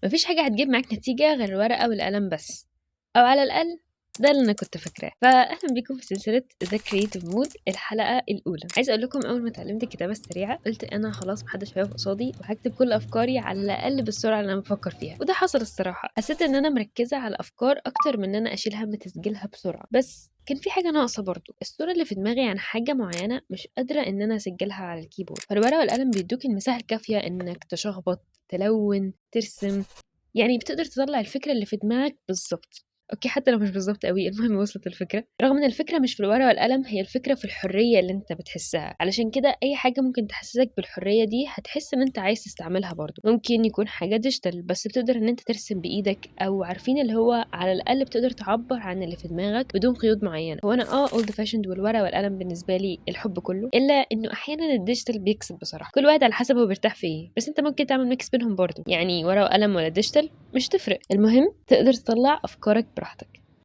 مفيش حاجة هتجيب معاك نتيجة غير الورقة والقلم بس، أو على الأقل ده اللي أنا كنت فاكراه. فأهلا بيكم في سلسلة The Creative Mood الحلقة الأولى. عايزة أقول لكم أول ما اتعلمت الكتابة السريعة قلت أنا خلاص محدش هيقف قصادي وهكتب كل أفكاري على الأقل بالسرعة اللي أنا بفكر فيها، وده حصل الصراحة. حسيت إن أنا مركزة على أفكار أكتر من إن أنا أشيل هم تسجيلها بسرعة، بس كان في حاجة ناقصة برضو. الصورة اللي في دماغي عن حاجة معينة مش قادرة إن أنا أسجلها على ال keyboard. فالورقة والقلم بيدوك المساحة الكافية إنك تشخبط، تلون، ترسم، يعني بتقدر تطلع الفكرة اللي في دماغك بالظبط. okay حتى لو مش بالظبط قوي، المهم وصلت الفكرة. رغم ان الفكرة مش في الورقة والقلم، هي الفكرة في الحرية اللي انت بتحسها. علشان كده اي حاجة ممكن تحسسك بالحرية دي هتحس ان انت عايز تستعملها برضو. ممكن يكون حاجة digital بس بتقدر ان انت ترسم بايدك، او عارفين اللي هو على الاقل بتقدر تعبر عن اللي في دماغك بدون قيود معينة. هو انا old fashioned والورقة والقلم بالنسبة لي الحب كله، الا انه احيانا ال digital بيكسب بصراحة. كل واحد على حسب هو بيرتاح في ايه، بس انت ممكن تعمل mix بينهم برضو، يعني ورقة وقلم ولا digital مش تفرق. المهم تقدر تطلع افكارك براحتك.